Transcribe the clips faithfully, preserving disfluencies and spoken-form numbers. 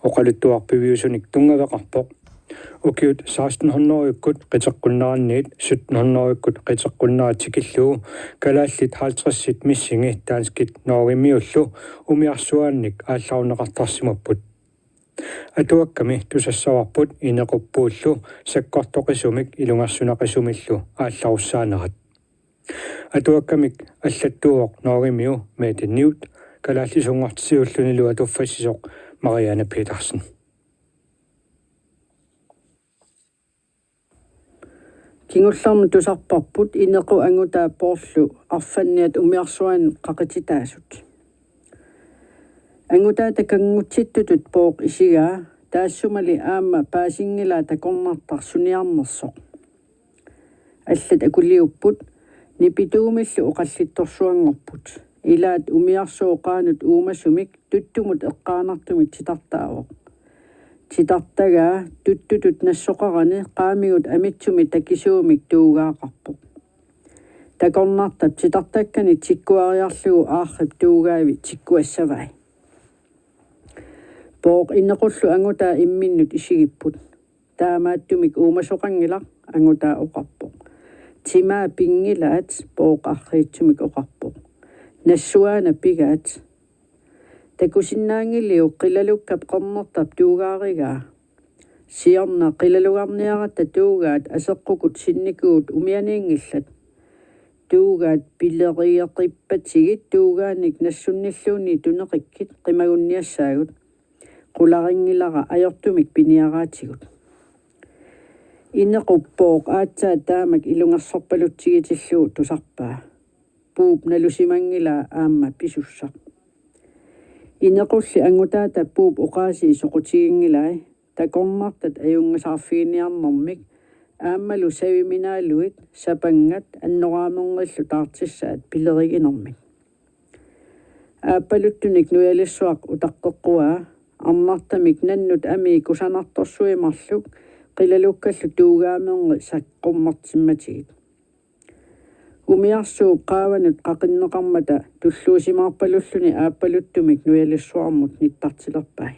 Oqaluttuarpiviusunik tunngaveqarpoq. Ukiut seksten hundredekkut qiteqqunneranniit sytten hundredekkut qiteqqunnerat tikillugu kalaallit halvtredsit missingi danskit norgemiullu umiarsuaannik aallarunneqartarsimapput. Atuakkami tusassavarput Inequp Puullu sakkortoqisumik ilungersunaqisumillu aallarussaanerat. Atuakkamik allattuuvoq norgemiu Mette Newth, kalaallisunngortitsisullunilu atuffassisoq Mariane Petersen. Kingullermik tusarparput Inequ angutaa Puullu arfanniat umiarsuaanni qaqititaasut. Angutaata kangutsittutut Puup isigaa, taassumali aamma paasinngilaa takornartaq suniarnersoq. Allat akuliupput, nipituumillu oqallittorsuanngorput. Ilaat umiarsuup qaanut uumasumik tuttumut eqqaanartumik titartaavoq. Titartagaa tuttutut nassoqarani qaamigut amitsumik takisuumik tuugaaqarpoq. Takornartap titartakkani tikkuariarlugu aarrip tuugaavi tikkuassavai. Puup Inequllu angutaa imminnut isigipput. Taamaattumik uumasoqanngilaq, angutaa oqarpoq. Timaa pinngilaat, Puup arriitsumik oqarpoq. Nassuaana pigaat. Takusinnaanngiliuk qilalukkap qernertap tuugaarigaa? Siorna qilalugarniaratta tuugaat aseqqukut sinnikuut umianiinngillat. Tuugaat pilerigeqippatigit tuugaanik nassunnilluunniit tuneqikkit qimagunniassaagut. Qularinngilara ajortumik piniaraatigut. Inequp Puup aatsaat taamak ilungersorpalutsigitillugu tusarpaa. Puup nalusimanngilaa aamma pisussaq. Inequlli angutaata Puup oqaasii soqutiginngilai, takornartat ajunngisaarfiginiarnermik aammalu saviminaaluit sapanngat annoraamernillu taartissaat pileriginermik. Aappaluttunik nujalissuaq utaqqeqquaa, arnartamik nannut amii kusanartorsuit marluk qilalukkallu tuugaamerngit saqqummertimmatigit. Umiarsuup qaavanut qaqinneqarmata tulluusimaarpalulluni aappaluttumik nujalissuarmut nittartilerpai.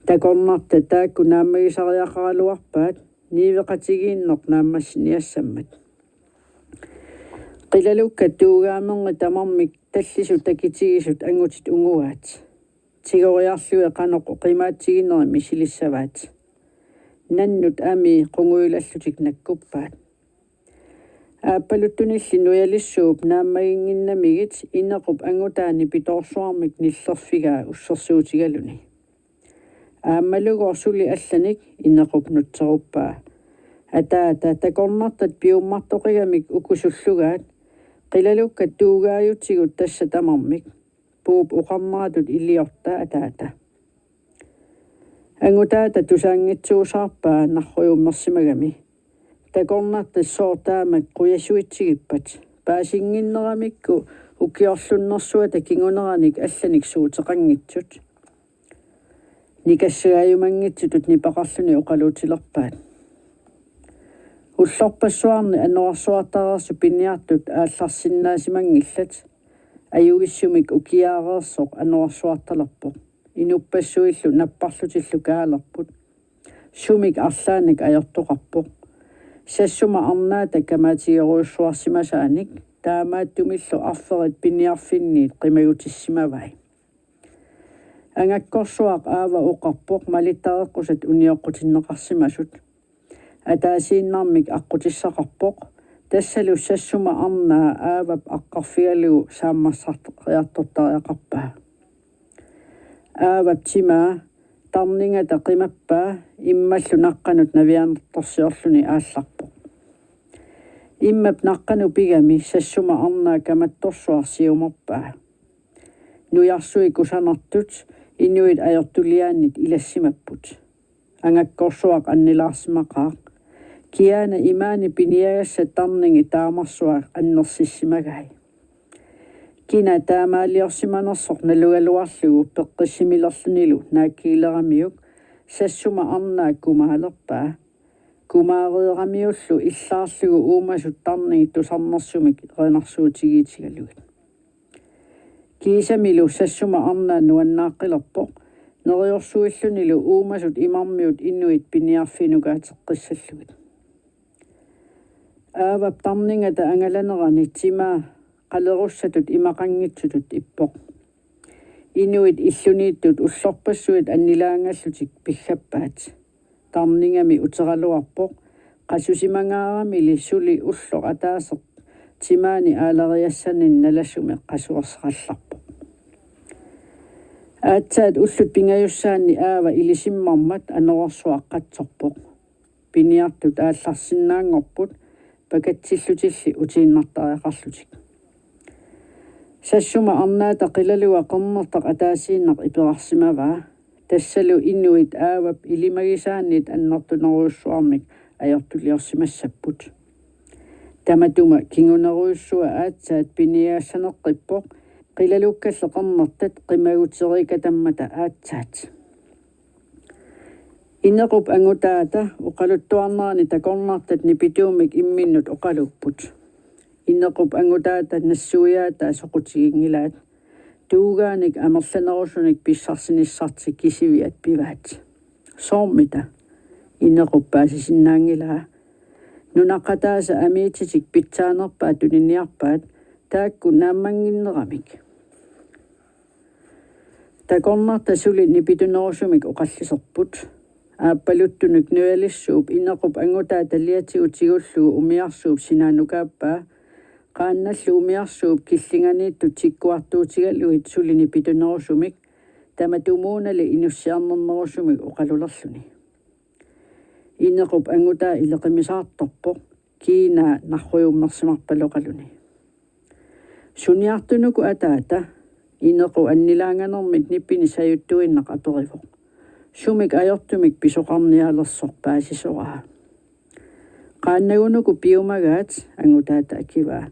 Takornartat taakku naammagisariaqaraluarpaat niueqatigiinneq naammassiniassammat. Qilalukkat tuugaamerngit tamarmik tallisut takitigisut angutit unguaat. Tigoriarlugit qanoq oqimaatsiginerit misilissavaat. Nannut amii qungujulallutik nakkuppaat. Aappaluttunilli nujalissuup naammaginnginnamigit Inequp angutaa nipitoorsuarmik nillerfigaa ussersuutigaluni. Aammalugooq suli allanik, Inequp nutseruppaa. Ataata, takornartat piummartoqigamik uku sullugaat, qilalukkat tuugaajutigut tassa tamarmik. Puup oqarneratut iliorta ataata. Angutaata tusaanngitsuusaarpaa narrujummersimagami. Takornartat sooq taamak qujasuitsigippat? Paasinnginneramikku ukiorlunnersuata kinguneranik allanik suuteqanngitsut. Nikassagaajumanngitsutut nipeqarluni oqaluutilerpaat. Ullorpassuarni anorersuartareersut piniartut aallarsinnaasimanngillat. Ajugissumik ukiaareersoq anorersuartalerpoq. Inuppassuillu napparlutillu kaalerput. Sumik arlaannik ajortoqarpoq. Sassuma arnaata kamaatigerujussuarsimasaanik, taamaattumillu arferit piniarfinniit qimagutissimavai. Angakkorsuaq Aava oqarpoq malittareqqusat unioqqutinneqarsimasut. Ataasiinnarmik aqqutissaqarpoq, tassalu Sassuma arnaa Aavap aqqarfigalugu saammarsariartortariaqarpaa. Aavap timaa tarningata qimappaa immallu naqqanut navianartorsiorluni aallarpoq. Immap naqqanut pigami Sassuma arnaa kamattorsuaq siumerpaa. Nujarsui kusanartut inuit ajortuliaannit ilassimapput. Angakkorsuaq annilaarsimaqaaq. Kiaana imaani piniagassat tarningit taamarsuaq annersissimagai. Kina taamaaliorsimanersoq nalugaluarlugu peqqissimilerlunilu naakkigileramiuk Sassuma arnaa kumaalerpaa. Kumaareeramiullu illaarlugu uumasut tarningit tusarnersumik erinarsuutigiitigalugit. Kiisamilu Sassuma arnaa nuannaaqqilerpoq, neriorsuillunilu uumasut imarmiut inuit piniarfiinukaateqqissallugit. Aavap tarningata angalanerani timaa qalerussatut imaqanngitsutut ippoq. Inuit illuniittut ullorpassuit annilaangallutik piggappaat. Tarningami uteraluarpoq, qasusimangaaramili suli ulloq ataaseq timaani aalariassanini nalasumik qasuerserallarpoq. Aatsaat ullut pingajussaanni aava ilisimmarmat anorersuaq qatsorpoq. Piniartut aallarsinnaanngorput pakatsillutilli utiinnartariaqarlutik. Sassuma arnaata qilalua qernertaq ataasiinnaq iperarsimavaa, tassalu inuit aavap ilimagisaanniit annertunerujussuarmik ajortuliorsimassapput. Tamatuma kingunerujussua aatsaat piniagassaneqqippoq, qilalukkalli qernertat qimaguteriikatammata aatsaat. Inequp angutaata oqaluttuarnerani takornartat nipituumik imminnut oqaluupput. Inequp angutaata nassuiaataa soqutiginngilaat. Tuugaanik amerlanerusunik pissarsinissartik kisiviat pivaat. Soormita? Inequp paasisinnaanngilaa. Nunaqqataasa amiititik pitsaanerpaat tuniniarpaat, taakku naammannginneramik. Takornartat suli nipitunerusumik oqalliserput. Aappaluttunik nujalissuup Inequp angutaa taliatigut tigullugu umiarsuup sinaanukaappaa. Qaannallu umiarsuup killinganiittut tikkuartuutigalugit suli nipitunerusumik, tamatumuunali inussiarnernerusumik oqalulerluni. Inequp angutaa ileqimisaartorpoq, kiinaa narrujummersimarpaloqaluni. Suniartunuku ataata? Inequ annilaanganermit nipini sajuttuinnaq aperivoq. Sumik ajortumik pisoqarnialersoq paasisoraa? Qaannagunuku piumagaat, angutaata akivaa.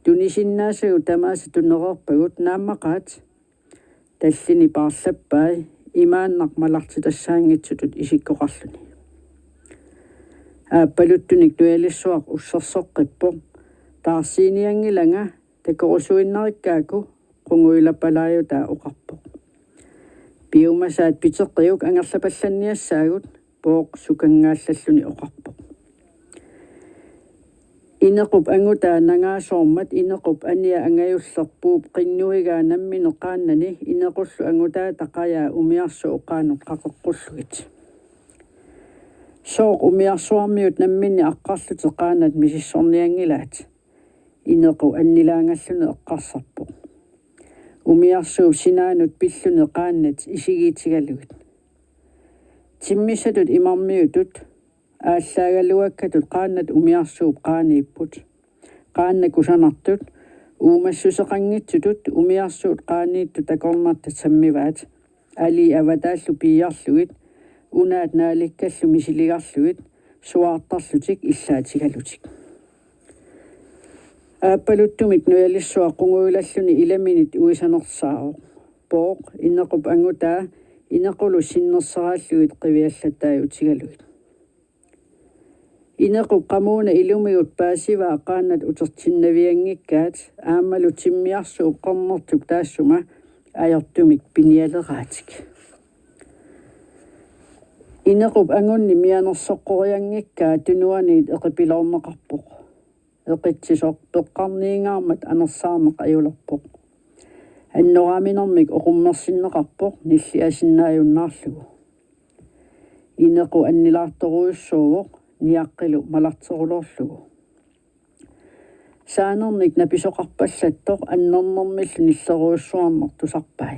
Tunisinnaasagut tamaasa tunereerpagut, naammaqaat. Tallini paarlappai, imaannaq malartitassaanngitsutut isikkoqarluni. Aappaluttunik nujalissuaq ussersoqqippoq. Taarsiinianngilanga, takorusuinnarikkaakku, qungujulappalaajutaa oqarpoq. Piumasaat piteqqiuk angerlapallanniassaagut, Pooq sukanngaallalluni oqarpoq. Inequp angutaa nangaasoormat Inequp ania angajulleq Puup qinnuigaa nammineq qaannani Inequllu angutaata qajaa umiarsuup qaanut qaqeqqullugit. Sooq umiarsuarmiut namminneq aqqarlutik qaannat misissornianngilaat? Inequ annilaangalluni eqqarsarpoq. Umiarsuup sinaanut pilluni qaannat isigiitigalugit. Timmissatut imarmiutut aallaagaluakkatut qaannat umiarsuup qaaniipput. Qaannat kusanartut uumassuseqanngitsutut umiarsuup qaaniittut takornartat sammivaat. Alii avataallu piiarlugit, unaat naalikkallu misiligarlugit, suaartarlutik illaatigalutik. Aappaluttumik nujalissuaq qungujulalluni ilaminit uisanersaavoq. Pooq, Inequp angutaa, Inequlu sinnersaraallugit qiviallattaajutigalugit. Inequp qamuuna ilumigut paasivaa qaannat utertinnavianngikkaat, aammalu timmiarsuup qernertup taassuma ajortumik pinialeraatik. Inequp angunni mianersoqqorianngikkaa tunuaniit eqipiloorneqarpoq. Eqitsisoq peqqarniingaarmat anersaarneq ajulerpoq. Annoraaminermik oqummersinneqarpoq nilliasinnaajunnaarlugu. Inequ annilaartorujussuuvoq niaqqilu malarteruloorlugu. Saanernik napisoqarpallattoq annernermillu nillerujussuarneq tusarpai.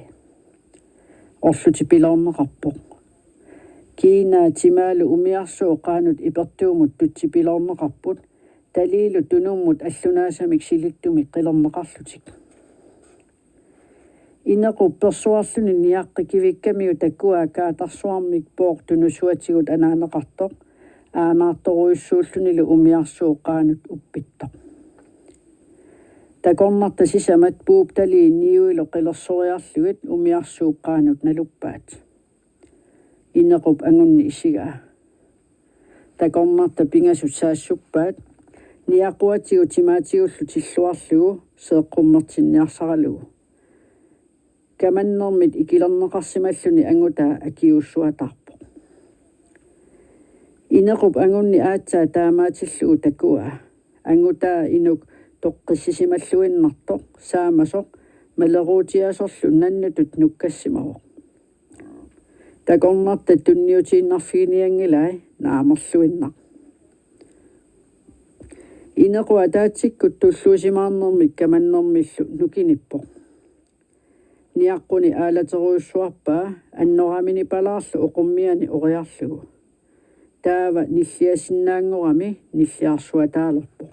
Orlutipiloorneqarpoq. Kiinaa timaalu umiarsuup qaanut ipertuumut tutsipiloorneqarput, taliilu tunummut allunaasamik silittumik qilerneqarlutik. Inequp persuarluni niaqqi kivikkamiuk takuaa kaatarsuarmik Pooq tunusuatigut anaaneqartoq, aanaartorujussuullunilu umiarsuup qaanut uppittoq. Takornartat sisamat Puup talii niuilu qilersoriarlugit umiarsuup qaanut naluppaat. Inequp angunni isigaa. Takornartat pingasut saassuppaat, niaquatigut timaatigullu tilluarlugu seeqqummertinniarsaralugu. Kamannermit ikilerneqarsimalluni angutaa akiuussuataarpoq. Inequp angunni aatsaat taamaatillugu takuaa. Angutaa inuk toqqissisimalluinnartoq saamasoq maleruutiasorlu nannutut nukkassimavoq. Takornartat tunniutiinnarfiginianngilai naamerluinnaq. Inequ ataatsikkut tulluusimaarnermit kamannermillu nukinippoq. Niaqquni aalaterujussuarpaa annoraminipalaarlu oqummiani oriarlugu. Taava nilliasinnaanngorami nilliarsuataalerpoq.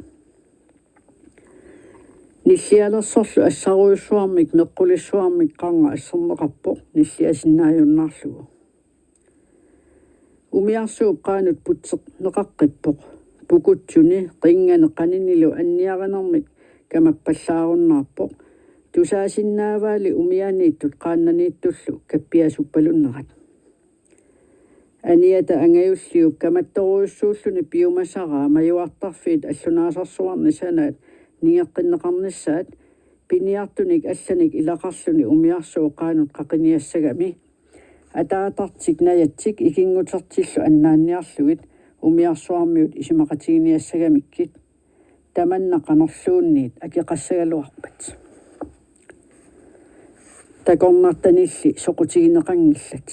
Nillialersorlu assarujussuarmik meqqulissuarmik qarnga asserneqarpoq nilliasinnaajunnaarlugu. Umiarsuup qaanut putserneqaqqippoq. Pukutsuni qingani qaninilu anniarinermit kamappallaarunnaarpoq. Tusaasinnaavaali umianiittut qaannaniittullu kappiasuppalunnerat. Aniata angajulliup kamattorujussuulluni piumasaraa majuartarfiit allunaasarsuarni sanaat ningeqqinneqarnissaat piniartunik allanik ilaqarluni umiarsuup qaanut qaqiniassagami. Ataatartik najatsik ikinngutertillu annaanniarlugit umiarsuarmiut isumaqatiginiassagamikkit. Tamanna qanorluunniit akeqassagaluarpat. Takornartanilli soqutigineqanngillat.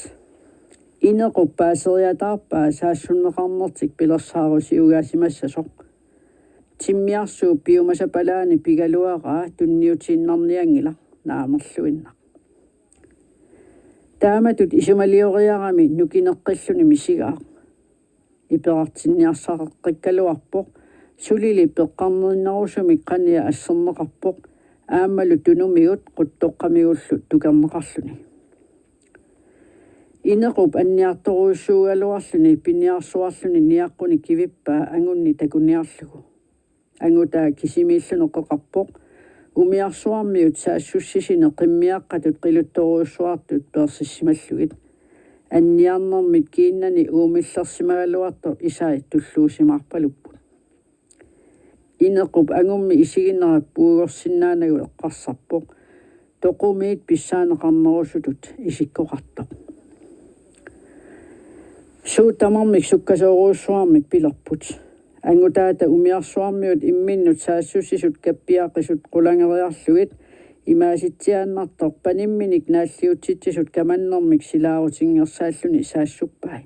Inequp paaseriataarpaa saassunneqarnertik pilersaarusiugaasimassasoq. Timmiarsuup piumasapalaani pigaluaraa tunniutiinnarnianngilaq naamerluinnaq. Taamatut isumalioriarami nukineqqilluni misigaaq. Iperartinniarsareqqikkaluarpoq, sulili peqqarnernerusumik qania asserneqarpoq, aammalu tunumigut quttoqqamigullu tukerneqarluni. Inequp anniartorujussuugaluarluni piniarsuarluni niaqquni kivippaa angunni takuniarlugu. Angutaa kisimiilluni qeqarpoq, umiarsuarmiut saassussisini qimmiaqqatut qiluttorujussuartut peersissimallugit. Anniarnermit kiinnani uumillersimagaluartoq isai tulluusimaarpalupput. Inequp angummi isiginera puigorsinnaanagu eqqarsarpoq. Toqumiit pissaaneqarnerusutut isikkoqartoq. Suut tamarmik sukkasoorujussuarmik pilerput. Angutaata umiarsuarmiut imminnut saassussisut kappiaqisut qulangeriarlugit imaasitsiaannartoq panimminik naalliutsitsisut kamannermik silaarutinngersaalluni saassuppai.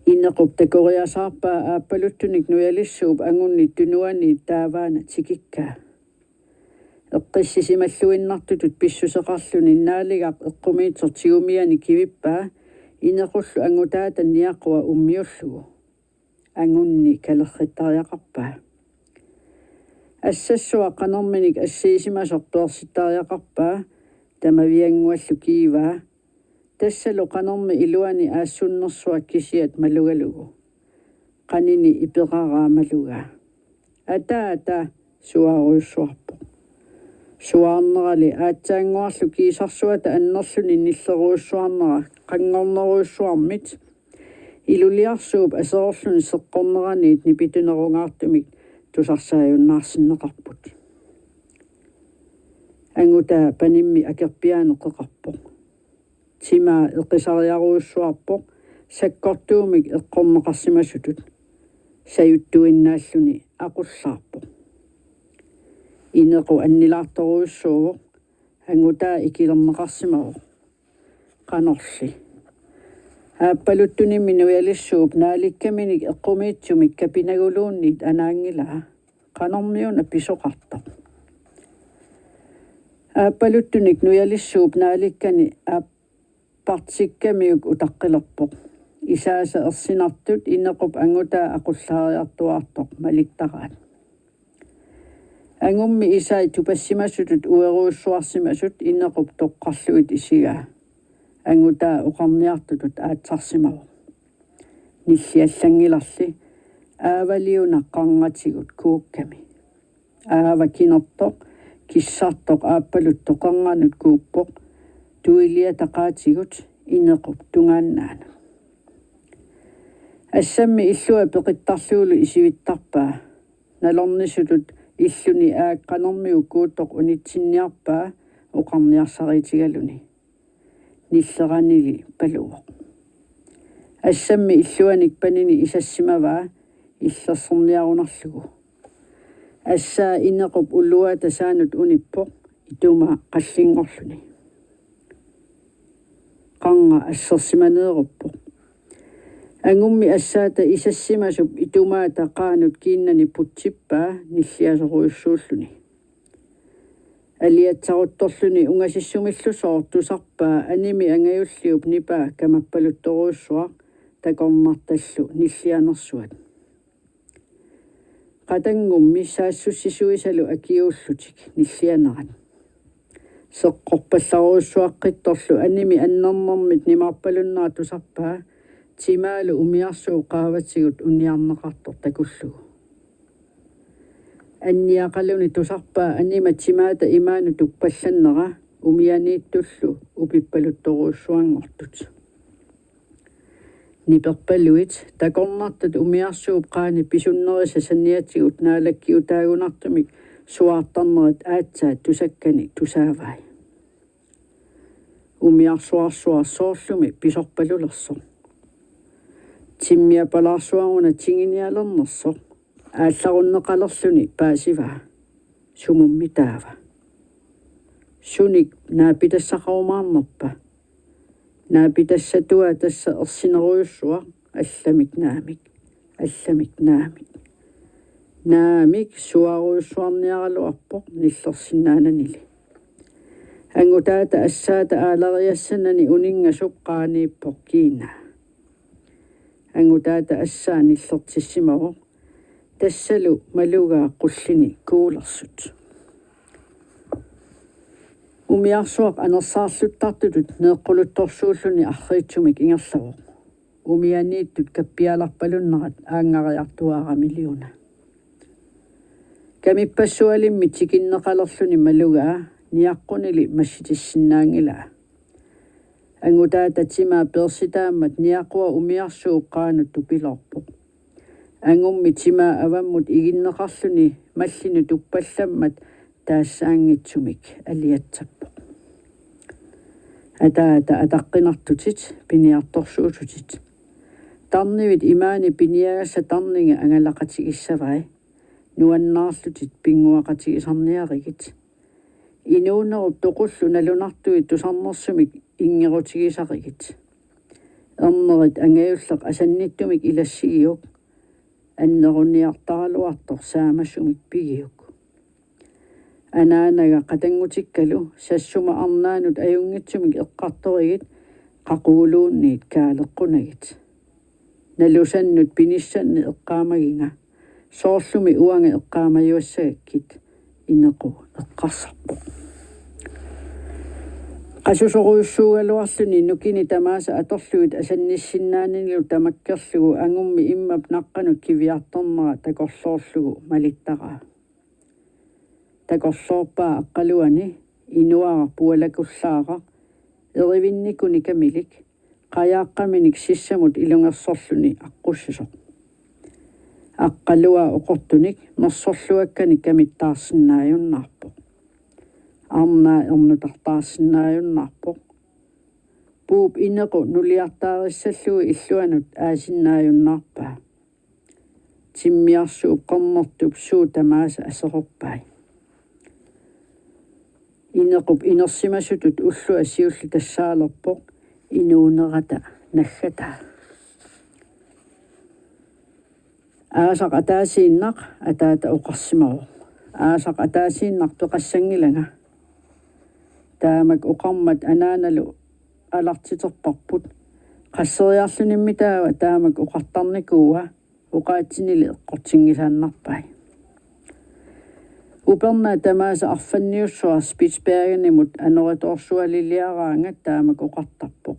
Inequp takoriasaarpaa aappaluttunik nujalissuup angunni tunuaniit taavaana tikikkaa. Eqqissisimalluinnartutut pissuseqarluni naaligaq eqqumiitsoq tigumiani kivippaa Inequllu angutaata niaqua ummiullugu. Angunni kalerrittariaqarpaa. Assassuaq qanerminik assiisimasoq peersittariaqarpaa tamaviannguallu kiivaa. Tassalu qanermi iluani aassunnersuaq kisiat malugalugu. Qanini iperaraa malugaa. Ataa, ataa, suaarujussuarpoq. Suaarnerali aatsaannguarlu kiisarsuata annerluni nillerujussuarnera qanngornerujussuarmit. Iluliarsuup aserorluni seqqorneraniit nipitunerungaartumik tusarsaajunnaarsinneqarput. Angutaa panimmi akerpiaaneq qeqarpoq. Timaa eqisariarujussuarpoq sakkortuumik eqqorneqarsimasutut. Sajuttuinnaalluni aqullaarpoq. Inequ annilaartorujussuuvoq, angutaa ikilerneqarsimavoq. Qanorli. Aappaluttunimmi nujalissuup naalikkaminik eqqumiitsumik kapinaguluunniit anaanngilaa. Qanormiuna pisoqartoq. Aappaluttunik nujalissuup naalikkani aappartikkamiuk utaqqilerpoq. Isaasa ersinartut Inequp angutaa aqullaariartuaartoq malittaraat. Angummi isai tupassimasutut uerujussuarsimasut Inequp toqqarlugit isigaa. Angutaa oqarniartutut aatsarsimavoq. Nilliallanngilarli aavaliuna qarngatigut kuukkami. Aava kinertoq kissartoq aappaluttoq qerngannut kuuppoq. Tuiliata qaatigut Inequp tungaannaanut. Assammi illua peqittarlugulu isivittarpaa. Nalornisutut illuni aak qanermigut kuuttoq unitsinniarpaa oqarniarsariitigaluni. Nilleranili paluvoq. Assammi illuanik panini isassimavaa illersorniarunarlugu. Assaa Inequp uluata saanut unippoq itumaa qallinngorluni. Qarnga assersimaneeruppoq. Angummi assaata isassimasup itumaata qaanut kiinnani putsippaa nilliasorujussuulluni. Aliatsaruttorluni ungasissumillusooq tusarpaa animi angajulliup nipaa kamappaluttorujussuaq takornartallu nillianersuat. Qatanngummi saassussisuisalu akiuullutik nillianerat. Seqqorpallarujussuaqqittorlu animi annernermit nimaarpalunnera tusarpaa timaalu umiarsuup qaavatigut uniarneqartoq takullugu. Anniaqaluni tusarpaa anima timaata imaanut tuppallannera umianiittullu upippaluttorujussuanngortut. Niperpaluit takornartat umiarsuup qaani pisunnerisa saniatigut naalakkiutaagunartumik suaartarnerit aatsaat tusakkani tusaavai. Umiarsuarsuaq soorlumi pisorpalulersoq. Timmiapalaarsuaruna tinginialernersoq aallarunneqalerluni paasivaa. Sumummi taava? Sunik naapitassaqarumaarnerpa? Naapitassatuaa tassa ersinerujussuaq allamik naamik. Allamik naamik. Naamik suarujussuarniaraluarpoq nillersinnaananili. Angutaata assaata aalariassanani uninngasup qaaniippoq kiinaa. Angutaata assaa nillertissimavoq. Tassalu malugaa qullini kuulersut. Umiarsuaq anersaarluttartutut neeqquluttorsuulluni arriitsumik ingerlavoq. Umianiittut kappialarpalunnerat aanngariartuaaramiliuna. Kamippassualimmik tikinneqalerluni malugaa niaqqunili massitissinnaanngilaa. Angutaata timaa peersitaammat niaqua umiarsuup qaanut tupiloorpoq. Angummi timaa avammut iginneqarluni mallinut tuppallammat taassaanngitsumik aliatsappoq. Ataata ataqqinartutit piniartorsuusutit. Tarnivit imaani piniagassat tarninga angalaqatigissavai. Nuannaarlutit pinnguaqatigisarniarigit. Inuunerup toqullu nalunartui tusarnersumik inngerutigisarigit. Ernerit angajulleq asannittumik ilassigiuk. Anneruniartaraluartoq saamasumik pigiuk. Anaanaga qatanngutikkalu sassuma arnaanut ajunngitsumik eqqartorigit qaquguluunniit kaaleqqunagit. Nalusannut pinissanni eqqaamaginga. Soorlumi uanga eqqaamajuassagakkit, Inequ eqqarsarpoq. Qasusorujussuugaluarluni nukini tamaasa atorlugit asannissinnaaninilu tamakkerlugu angummi immap naqqanut kiviartornera takorloorlugu malittaraa. Takorloorpaa aqqaluani inuaraq pualakullaaraq erivinnikuni kamilik qajaaqqaminik sissamut ilungersorluni aqqussisoq. Aqqaluaa oqortunik mersorluakkani kamittaarsinnaajunnaarpoq. Arnaa ernutartaarsinnaajunnaarpoq. Puup Inequ nuliartaarissallugu illuanut aasinnaajunnaarpaa. Timmiarsuup qernertup suut tamaasa aserorpai. Inequp inersimasutut ullua siulleq tassaalerpoq inuunerata naggataa. Aasaq ataasiinnaq, ataata oqarsimavoq. Aasaq ataasiinnaq peqassanngilanga. Taamak oqarmat anaanalu alartiterparput. Qasseriarlunimmi taava taamak oqartarnikuua, oqaatsinili eqqortinngisaannarpai. Upernaat tamaasa arfanniussuaq Spitsbergenimut anoritoorsualiliaraangat taamak oqartarpoq.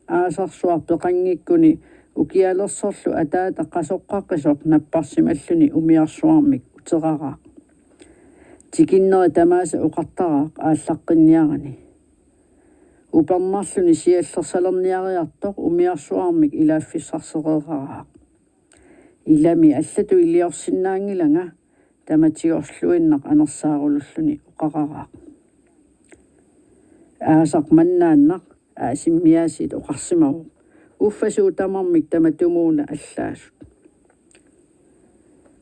Aasarsuaq peqanngikkuni ukialersorlu ataata qasoqqaqisoq napparsimalluni umiarsuarmik uteraraaq. Tikinnerit tamaasa oqartaraaq aallaqqinniarani. Upernarluni siallersalerniariartoq umiarsuarmik ilaaffissarsereeraraaq. Ilami allatut iliorsinnaanngilanga, tamatigorluinnaq anersaarululluni oqararaaq. Aasaq mannaannaq Aasimmiaasiit oqarsimavoq: Uffa suut tamarmik tamatumuuna allaasut.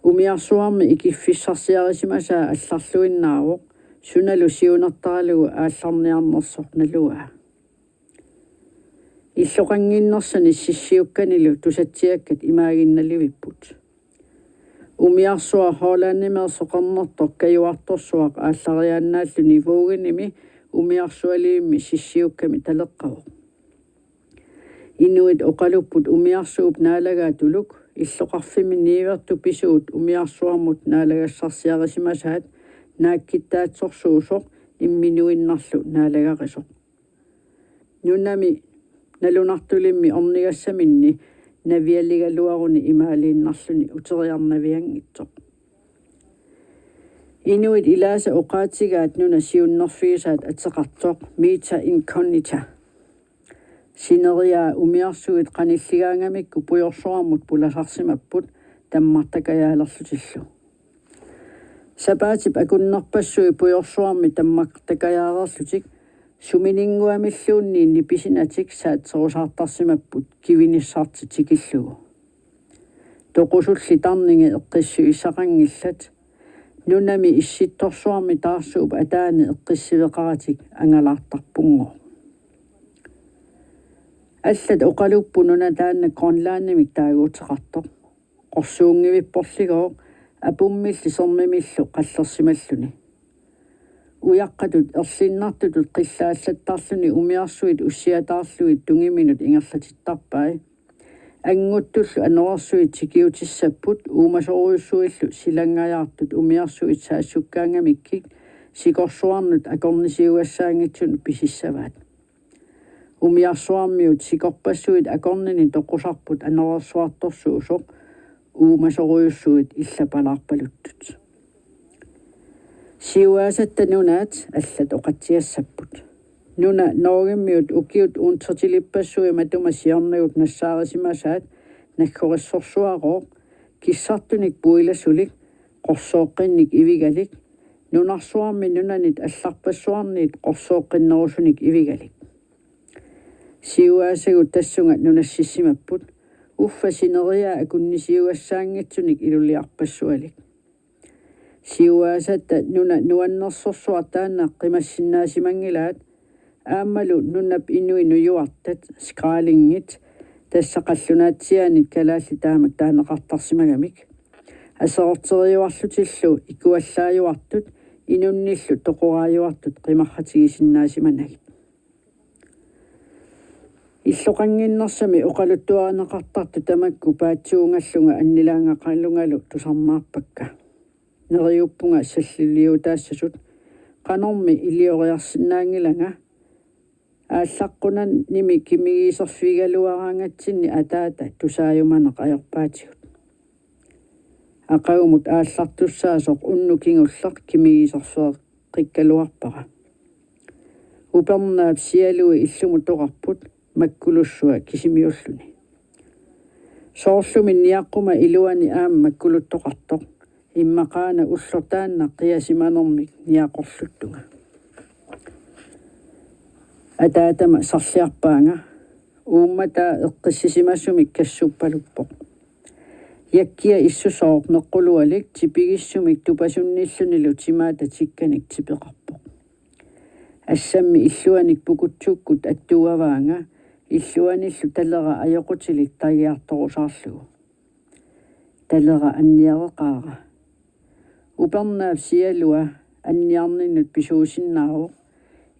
Umiarsuarmi ikiffissarsiarisimasaa allarluinnaavoq, sunalu siunertaralugu aallarniarnersoq naluaa. Illoqannginnersani sissiukkanilu tusatsiakkat imaaginnalivipput. Umiarsuaq Hollandimeersoq qernertoq kajuartorsuaq aallariaannaalluni Vågenimi umiarsualivimmi sissiukkami taleqqavoq. Inuit oqalupput umiarsuup naalagaatuluk illoqarfimmi niuertut pisuut umiarsuarmut naalagassarsiarisimasaat naakkittaatsorsuusoq imminuinnarlu naalagarisoq. Nunami nalunartulimmi ornigassaminni navialigaluaruni imaaliinnarluni uteriarnavianngitsoq. Inuit ilaasa oqaatigaat nuna siunnerfigisaat ateqartoq Meta Incognita. Sineriaa umiarsuit qanilligaangamikku pujorsuarmut pulasarsimapput tammartakajaalerlutillu. Sapaatip akunnerpassui pujorsuarmi tammartakajaareerlutik sumininnguamilluunniit nipisinatik saatserusaartarsimapput kivinissartik tikillugu. Toqusulli tarningi eqqissuissaqanngillat. Nunami issittorsuarmi taarsuup ataani eqqissiveqaratik angalaartarpunngooq. Allat oqalupput nuna taanna Grønlandimik taaguuteqartoq. Qorsuunngivipporligooq apummilli sermimillu qallersimalluni. Ujaqqatut erlinnartutut qillaallattarluni umiarsuit ussiataarlugit tungiminut ingerlatittarpai. Anguttullu anorersuit tikiutissapput uumasorujussuillu silanngajaartut umiarsuit saassukkaangamikkik sikorsuarnut akornisiugassaanngitsunut pisissavaat. Umiarsuarmiut sikorpassuit akornini toqusarput anorersuartorsuusoq uumasorujussuit illapalaarpaluttut. Siuaasatta nunaat allat oqatsiassapput. Nuna Norgemiut ukiut uuntertilippassuit matuma siornagut nassaarisimasaat naggorissorsuarooq, kissartunik puilasulik, qorsooqqinnik ivigalik, nunarsuarmi nunanit allarpassuarniit qorsooqqinnerusunik ivigalik. Siuaasagut tassunga nunassissimapput, uffa sineriaa akunnisiugassaanngitsunik iluliarpassualik. Siuaasatta nuna nuannersorsuaq taanna qimassinnaasimanngillat, aammalu nunap inui nujuartat, skrælingit, tassa qallunaatsiaanit kalaallit taamak taaneqartarsimagamik. Aserorteriuarlutillu ikuallaajuartut, inunnillu toqoraajuartut qimarratigisinnaasimanagit. Illoqannginnersami oqaluttuarineqartartut tamakku paatsuungallunga annilaangaqalungalu tusarnaarpakka. Neriuppunga salliuliutaassasut, qanormi ilioriarsinnaanngilanga. Aallaqqunanimi kimigiiserfigigaluaraangatsinni ataata tusaajumaneq ajorpaatigut. Aqagumut aallartussaasoq unnuk kingulleq kimigiiserfeeqqikkaluarpara. Upernaap sialui illumut toqarput makkulussua kisimiulluni. Soorlumi niaqquma iluani aamma makkuluttoqartoq, immaqaana ulloq taanna qiasimanermik niaqorluttunga. Ataatama sarliarpaanga, uummataa eqqissisimasumik kassuppaluppoq. Jakkia issusooq meqqulualik tipigissumik tupasunnillunilu timaata tikkanik tipeqarpoq. Assammi illuanik pukutsukkut attuugaanga, illuanillu talera ajoqutilik tagiartorusaarlugu. Talera anniareqaara. Upernaap sialua anniarninnut pisuusinnaavoq,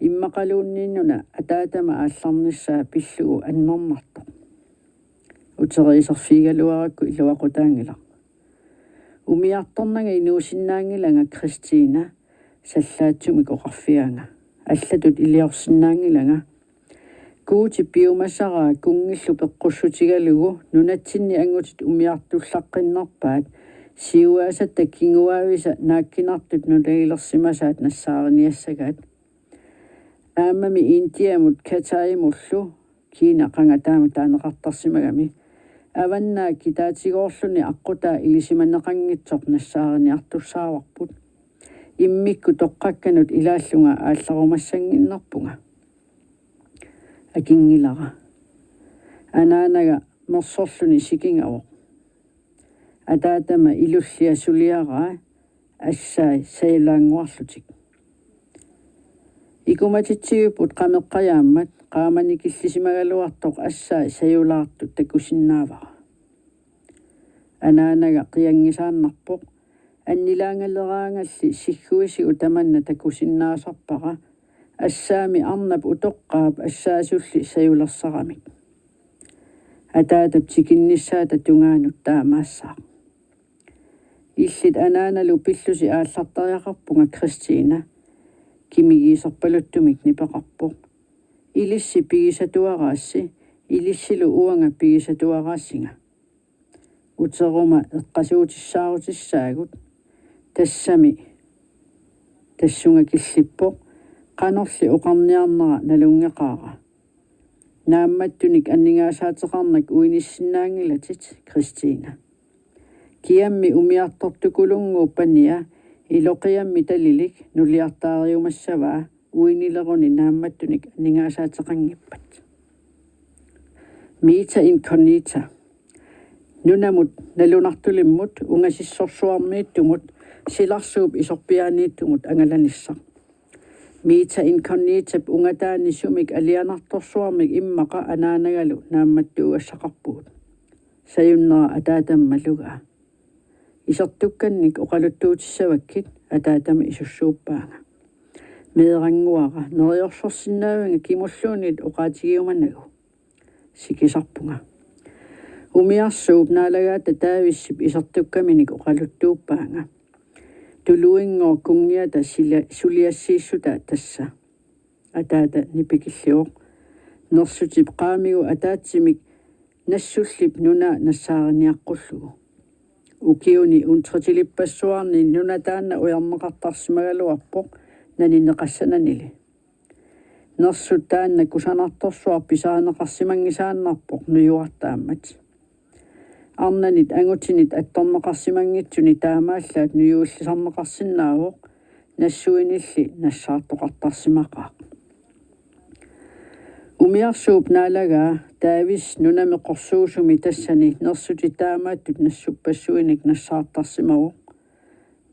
immaqaluunniinnuna ataatama aallarnissaa pillugu annernartoq. Uteriiserfigigaluarakku iluaqutaanngilaq. Umiartornanga inuusinnaanngilanga Kristina, sallaatsumik oqarfigaanga. Allatut iliorsinnaanngilanga. Guutip piumasaraa kunngillu peqqussutigalugu nunatsinni angutit umiartullaqqinnerpaat, siuaasatta kinguaavisa naakkinartut nunalilersimasaat nassaariniassagaat. Aammami Indiamut Kataimullu, Kiina qanga taamak taaneqartarsimagami, avannaak kitaatigoorluni aqqutaa ilisimaneqanngitsoq nassaariniartussaavarput. Immikkut toqqakkanut ilaallunga aallarumassannginnerpunga. akinngilara. Anaanaga mersorluni sikingavoq. Ataatama ilullia suliaraa assai sajulaannguarlutik. Ikumatitsiviput qameqqajaammat qaamanikillisimagaluartoq assai sajulaartut takusinnaavara. Anaanaga qianngisaannarpoq. Annilaangaleraangalli sigguisigut tamanna takusinnaasarpara. Assaami arnap utoqqaap assaasulli sajulersaramik. Ataatap tikinnissaata tungaanut taamaassaaq. Illit anaanalu pillusi aallartariaqarpunga Kristina, kimigiiserpaluttumik nipeqarpoq. Ilissi pigisatuaraassi, ilissilu uanga pigisatuaraassinga. Uteruma eqqasuutissaarutissaagut. Tassami tassunga killippoq, qanorli oqarniarnera nalunngeqaara. Naammattunik aningaasaateqarnak uinissinnaanngilatit, Kristina. Kiammi umiartortukulunnguup pania iloqiammi talilik nuliartaariumassavaa uinileruni naammattunik aningaasaateqanngippat. Mita incognita. Nunamut nalunartulimmut ungasissorsuarmiittumut silarsuup isorpiaaniittumut angalanissaq. Mita incognitap ungataani sumik alianartorsuarmik immaqa anaanagalu naammattuugassaqarpugut. Sajunnera ataatama malugaa. Isertukkannik oqaluttuutissavakkit, ataatama isussuuppaanga. Meerannguara, neriorsorsinnaavinga kimulluunniit oqaatigiumanagu. Sikisarpunga. Umiarsuup naalagaata Davisip isertukkaminik oqaluttuuppaanga. Tuluinngooq kunngiata sila-, suliassiissutaa tassa. Ataata nipikillivoq. Nersutip qaamigut ataatsimik nassullip nunaa nassaariniaqqullugu. Ukiuni untritilippassuarni nuna taanna ujarneqartarsimagaluarpoq naninneqassananili. Nersut taanna kusanartorsuaq pisarineqarsimanngisaannarpoq nujuartaammat. Arnanit angutinit attorneqarsimanngitsuni taamaallaat nujuillisarneqarsinnaavoq, nassuinilli nassaartoqartarsimaqaaq. Umiarsuup naalagaa Davis nunami qorsuusumi tassani nersutit taamaattut nassuppassuinik nassaartarsimavoq.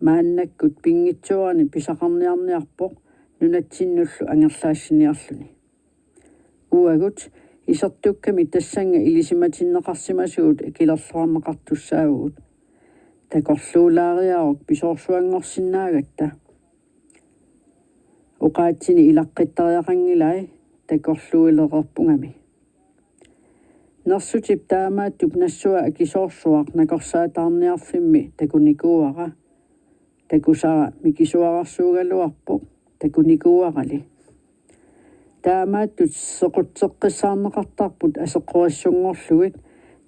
Maannakkut pinngitsoorani pisaqarniarniarpoq nunatsinnullu angerlaassiniarluni. Uagut isertukkami tassannga ilisimatinneqarsimasugut akilerluarneqartussaavugut. Takorluulaariaruk pisoorsuanngorsinnaagatta. Oqaatsini ilaqqittariaqanngilai, takorluuilereerpungami. Nersutip taamaattup nassua akisoorsuaq nakorsaataarniarfimmi takunikuuara. Takusara mikisuararsuugaluarpoq, takunikuuarali. Taamaattut sequtseqqissaarneqartarput aseqqorissunngorlugit,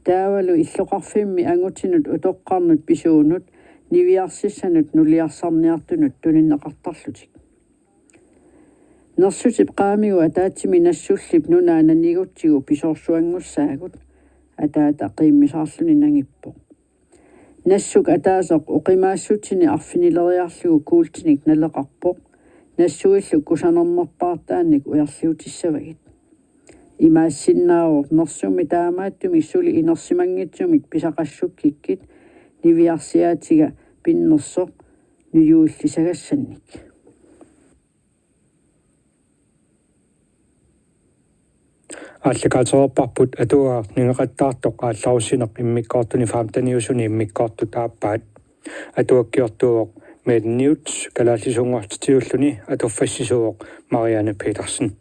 taavalu illoqarfimmi angutinut utoqqarnut pisuunut niviarsissanut nuliarsarniartunut tunineqartarlutik. Nersutip qaamigut ataatsimi nassullip nunaa nanigutsigu pisoorsuanngussaagut, ataata qiimmisaarluni nangippoq. Nassuk ataaseq oqimaassutini arfinileriarlugu kuultinik naleqarpoq, nassuillu kusanarnerpaartaannik ujarliutissavagit. Imaassinnaavoq nersummi taamaattumik suli inersimanngitsumik pisaqassukkikkit niviarsiaatiga pinnersoq nujuillisagassannik. Aallakaatereerparput atuagaq ningeqattaartoq aallarussineq immikkoortuni femteniusuni immikkoortut aappaat. Atuakkiortuuvoq Mette Newth, kalaallisuunngortitsilluni, atuffassisuuvoq Marianne Petersen.